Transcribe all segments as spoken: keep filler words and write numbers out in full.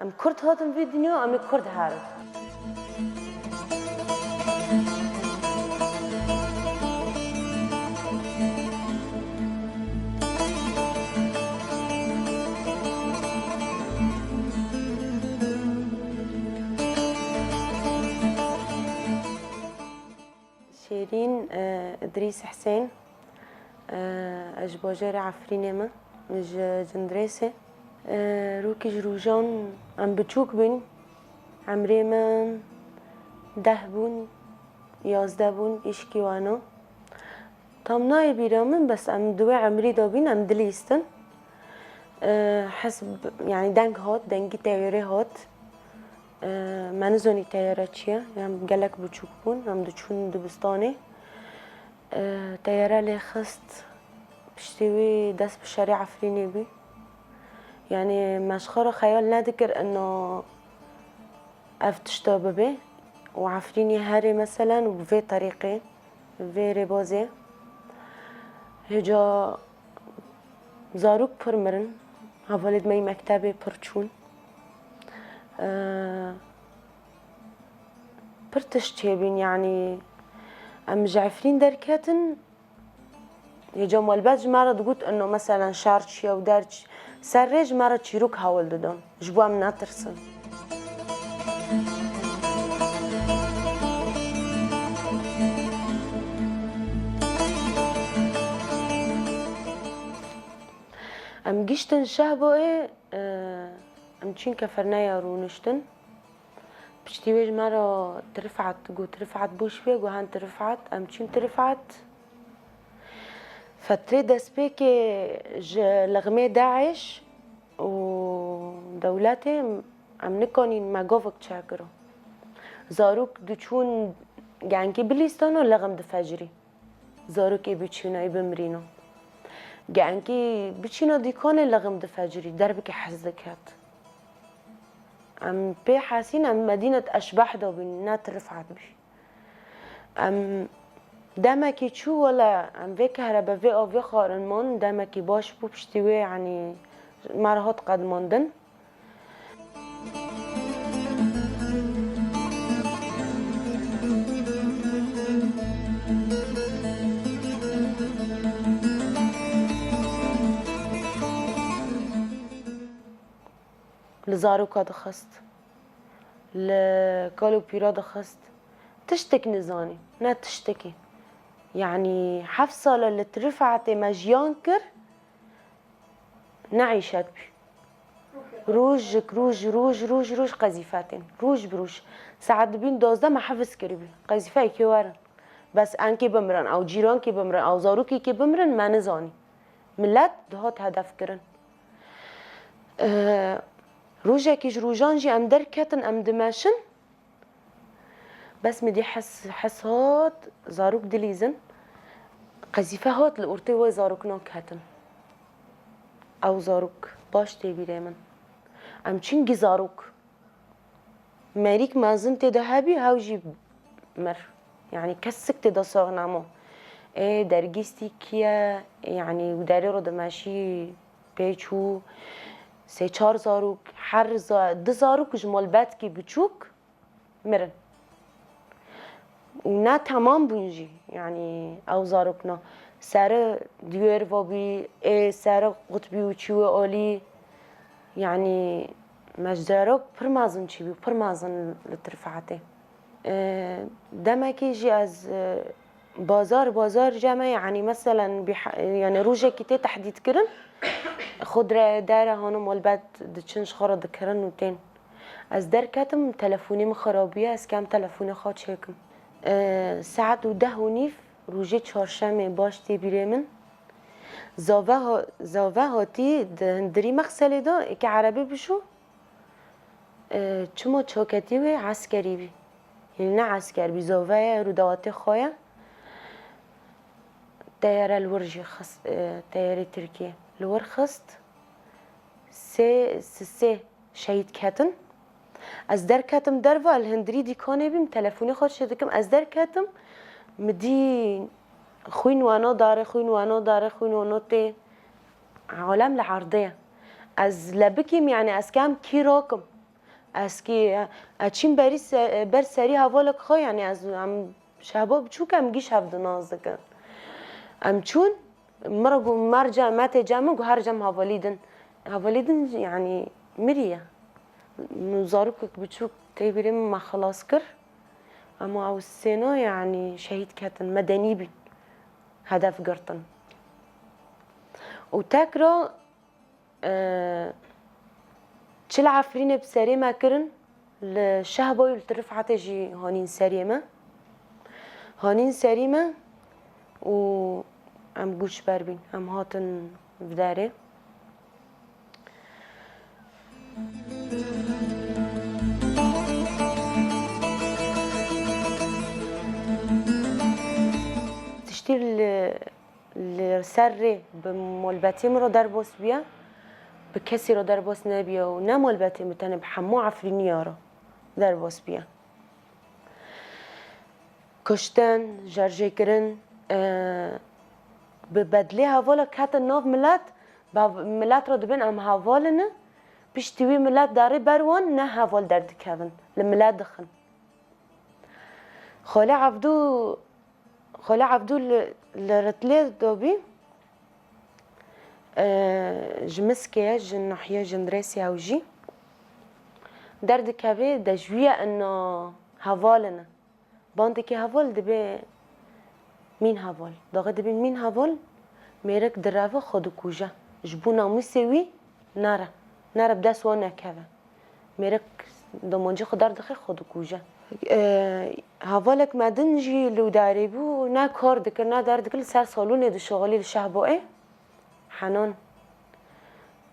Em Kurd hatin vê dinya, em ê Kurd herin. Şêrîn, e, Îdrîs Hesên, e, ez ji bajarê Efrînê me, ji Cindirêsê. E, rokî ji rojan em biçûk bûn, emrê min deh bûn, yazdeh bûn, îşkî wana. Tam nayê bîra min, bes em di wê emrî de bîn, em dilîstin. E, hes, yani deng hat, dengî teyarê hat. E, me nizanî teyare çi ye, em gelek biçûk bûn, em diçûn dibistanê. E, teyare lê xist, piştî wî dest bi şerê Efrînê bî. Yani me ji xwe re xeyal nedikir ino ev tişta bibe. Û Efrînê herê meselen û bi vê terîqê, vê rêbazê. Hêca zarok pir mirin, hevalêd me yî mektebê pir çûn. Eee, pir tişt çêbîn, yanî em ji Efrîn derketin, hêca malbet ji me re digot, ino meselen şar çi ye û der çi, ser rê ji me re çîrok hewl didin, ji bo em netirsin. Em giştin Şehboyê, e, em çûn keferneya rûniştin. Piştî wê ji me re Tirifat got, Tirifat boş bê, got hen Tirifat, em çûn Tirifat. Fetrê destpêkê ji lixmê DAIŞ û dewletê em nikanîn me govek çekiro. Zarok diçûn genkî bilîstano lixm difecirî. Zarokê biçûna ê bimirîno. Genkî biçûna dîkanê lixm difecirî, derbikê hez diket. Em pê hesîn, em medînet eşbeh de bûn, ne Tirifat bî. Em demekî çû, wele em vê kehrebe, vê avê xwarin man, demekî baş bû, piştî wê, yanî me re hat qedmandin. Li zaroka dixist, li kal û pîra dixist. Tiştek nizanî, ne tiştekî. Yanî heft sala li Tirifetê me jiyan kir, ne îşet bî. Rojik roj, roj, roj, roj qezîfe tên. Roj bi roj. Saet dibîn dozdeh me hefz kiribî. Qezîfeyekê werin. Bes enkê bimirin, ew cîrankê bimirin, ew zarokekê bimirin, me nizanî. Milet dihat hedef kirin. Ee, rojekî ji rojan jî em derketin, em dimeşin. Bes min dî hes, hes hat, zarok dilîzin. Qezîfe hat li ortê wê zarokinan ketin. Ew zarok baş tê bîrê min. Em çûn gî zarok. Merîk mezin tê de hebî, hew jî mir. Yanî kesik tê de sax nemo. Ê dergîstî kî ye? Yanî û derê ro dimeşî pê çû. Sê çar zarok, her za-, du zarok ji malbetkî biçûk mirin. Û ne temam bûn jî, yanî ew zarokna. Sere diyêr vabî, ê sere qutbî û çî wê alî. Yanî me ji zarok pir mezin çîbî, pir mezin li Tirfetê. E, demekî jî ez, e, bazar, bazar ceme, yanî meselen bî-, yanî rojekî tê tehdît kirin, xwe dire dere hano malbet diçin ji xwe re dikirin û tên. Ez derketim, telefonê min xirabûye, ez kem telefonê xwe çêkim. E, saet û deh û nîv rojê çarşemê baş tê bîrê min. Zave ha-, zave hatî di hundirî mexselê de, êkê erebê bişû, e, çima çaketî wê eskerî bî. Yanî ne esker bî, zave ye, rûdawatê xwe ye. Teyare li wir jî xist, e, teyarê Tirkiyê li wir xist. Sê, sê, sê şehîd ketin. Ez derketim derve, li hundirî dîkanê bîm, telefonê xwe çêdikim. Ez derketim, min dî xwîn weno darê, xwîn weno darê, xwîn weno tê. Alem li erdê ye. Ez lebikîm, yanî ez kem kî rakim. Eskî, e, e, çîn berî se-, e, ber serî hevalek xwe, yanî ez, em şehba biçûk em gîş hev di nas dikin. Em çûn, min re got, mer cem, me tê cem min, got her cem hevalî din. Hevalî din, yanî miriye. Zarokek biçûk tê bîrê min me xilas kir. Ema ew sêna, yanî şehîd ketin, medenî bîn. Hedef girtin. Û tekra Ee, çi li Efrînê bi serê me kirin, li Şehbayê û li Rifetê jî hanîn serê me. Hanîn serî me û em gûçber bîn. Em hatin bi derê. Tiştî li Li ser rê bi malbetê min re derbas bûye, bi kesî re derbas nebûye û ne malbetê min, tenê bi hemû Efrîniya re derbas bûye. Kuştin, jerjêkirin, e, bi bedlê hevala ketin nav milet, ba milet re dibên em heval in, piştî wî milet derê ber wan ne heval derdikevin, li milet dixin. Xalê Evdû Xwele Evdû li, li Ritlê de bî, e, ji Miskê ye, ji nahiyê Jindirêsê ew jî. Derdikeve dejûye ina heval ine. Bandekî heval dibe mîn heval. Daxê dibîn mîn heval, mêrik direve xwe dikuje. Ji bo namûsê wî nere. Nere bi dest wan nekeve. Mêrik domancî xwe derdixe, xwe dikuje. E, hevalek me din jî li wî derê bû, ne kar dikir, ne derdikir, li ser salonê dişixulî li Şehboyê. Henan.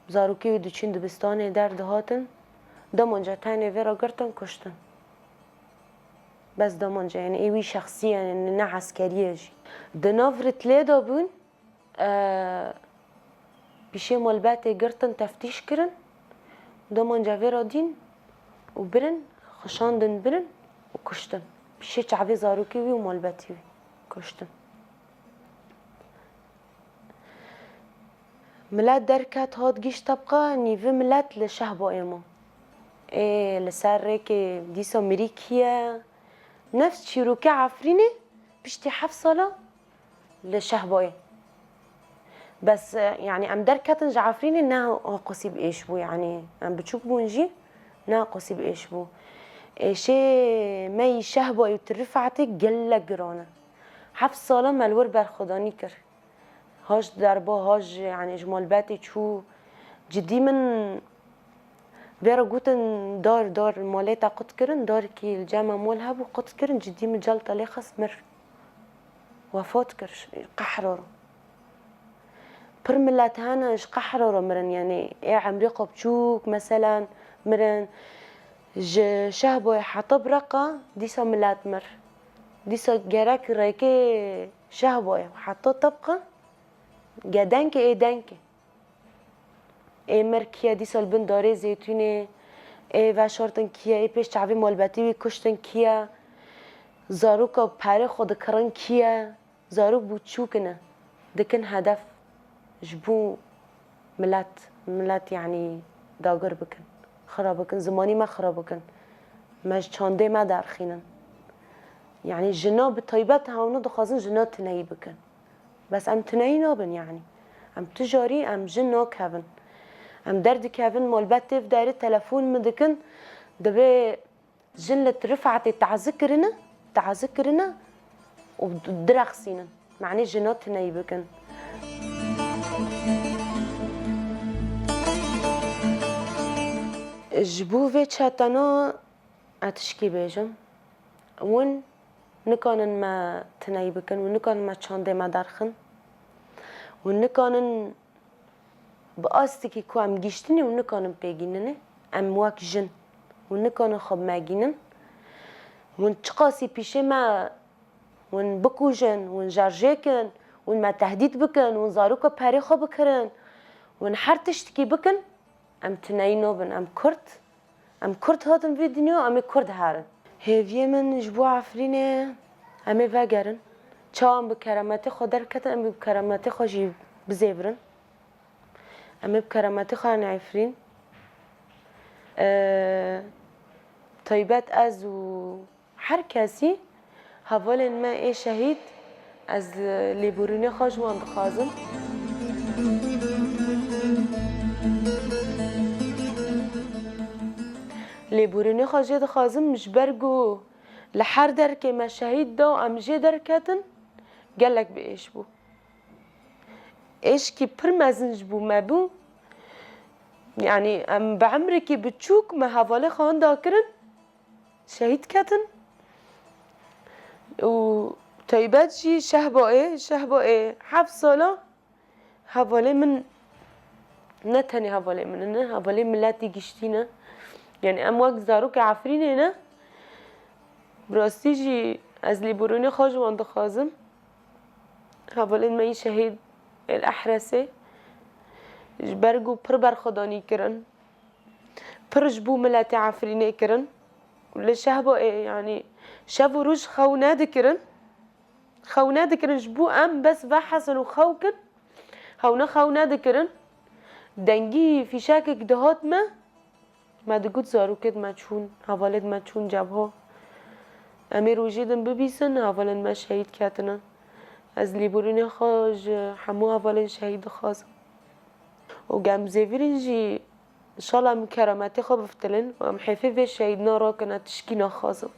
Zarokê wî diçûn dibistanê derdihatin. Domanca tenê vê re girtin, kuştin. Bes domanca, yani ê wî şexsî ye, yani ne eskerî ye jî. Di nav Ritlê de bûn, E, pîşê malbetê girtin, teftîş kirin, domanca vê re dîn û birin, xişandin birin û kuştin. Pîşê çavê zarokê wî û malbetê wî kuştin. Milet derket, hat gîşt tebqa, nîvî milet li Şehboyê ma. Ê li ser rêkê dîsa mirî kî ye? Nefs çîrokê Efrînê piştî heft sala li Şehboyê. Bes, e, yanî em derketin ji Efrînê ne qasî bi êş bû, yanî em biçûk bûn jî ne qasî bi êş bû. Êşê me yî Şehboyê û Tirifetê gelek giran e. Heft sala me li wir berxwedanî kir. Haj derba, haj, yanî ji malbetê çû. Cidî min vê re gotin dar, dar, malê te qut kirin, darkî li cem me mal hebû, qut kirin, cidî min cel te lê xist, mir. Wefat kir, qehra re. Pir milet hene ji qehra re mirin, yanî ê emrê xwe biçûk, meselen, mirin. Ji Şehboyê heta Bireqa dîsa milet mir. Dîsa gerek rêkê Şehboyê heta Tebqa, ge denkê ê denkê. Ê mir kiye dîsa li bin darê zeytûnê, ê veşartin kiye, ê pêş çavê malbetî wî kuştin kiye, zaroka perê xwe dikirin kiye, zarok bûçûk ne, dikin hedef ji bo milet, milet yanî dagir bikin, xira bikin, zimanî me xira bikin, me ji çandê me derxînin. Yanî jina bi taybet hewna dixwazin jina tuneyî bikin. Bes em tuneyî nabin yanî. Em tu jarî em jin nakevin. Em derdikevin, malbet tê vê derê telefon min dikin, dibê jin li Tirifetê tazî kirine, tazî kirine û direxsînin. Manê jina tuneyî bikin. Ji bo vê çetena ez tişkî bêjim. Hûn nikanin me tuneyî bikin, hûn nikanin me çandê me derxin. Hûn nikanin bi astikî ku em gihîştinê, hûn nikanin pê gîninê. Em wek jin, hûn nikanin xwe bi me gînin. Hûn çiqasî pîşê me hûn bikujin, hûn jerjêkin, hûn me tehdît bikin, hûn zaroka perê xwe bikirin, hûn her tiştikî bikin, em tuneyî nabin, em Kurd. Em Kurd hatin vê dinya, em ê Kurd herin. Hêviyê min ji bo Efrînê, em ê vegerin. Çawa em bi kerametê xwe derketin, em ê bi kerametê xwe jî bizêvirin. Em ê bi kerametê xwe herin Efrîn. Ee, Taybet ez û her kesî hevalên me ê şehîd, ez lêborînê xwe ji wan dixwazim. Lêborînê xwe jê dixwazim, ji ber ku li her derkê me şehîd da û em jê derketin, gelek bi êş bû. Êşkî pir mezin ji bo me bû. Yanî em bi emrekî biçûk me hevalê xwe wenda kirin, şehîd ketin. Û taybet jî Şehbayê, Şehbayê heft sala hevalê min, ne tenê hevalê min in, hevalê miletî giştî ne. Yanî em wek zarokê Efrînê ne. Bi rastî jî ez lêborînê xwe ji wan dixwazim. Hevalên me yî şehîd ê li Ehresê ji ber ku pir berxwedanî kirin, pir ji bo miletê Efrînê kirin. Li Şehbayê, yanî şev û roj xew nedikirin. Xew nedikirin ji bo em bes vehezin û xew kin. Hewna xew nedikirin. Dengî fîşekek dihat me. Me digot zarokêt me çûn, hevalêt me çûn cebha. Em ê rojê din bibîsin, hevalên me şehîd ketine. Ez lêborînê xwe ji hemû hevalên şehîd dixwazim. Û gemzêvirîn jî, inşallah em kerametê xwe biftilin û em hêfê vê şehîdina rakine, tişkî naxwazin.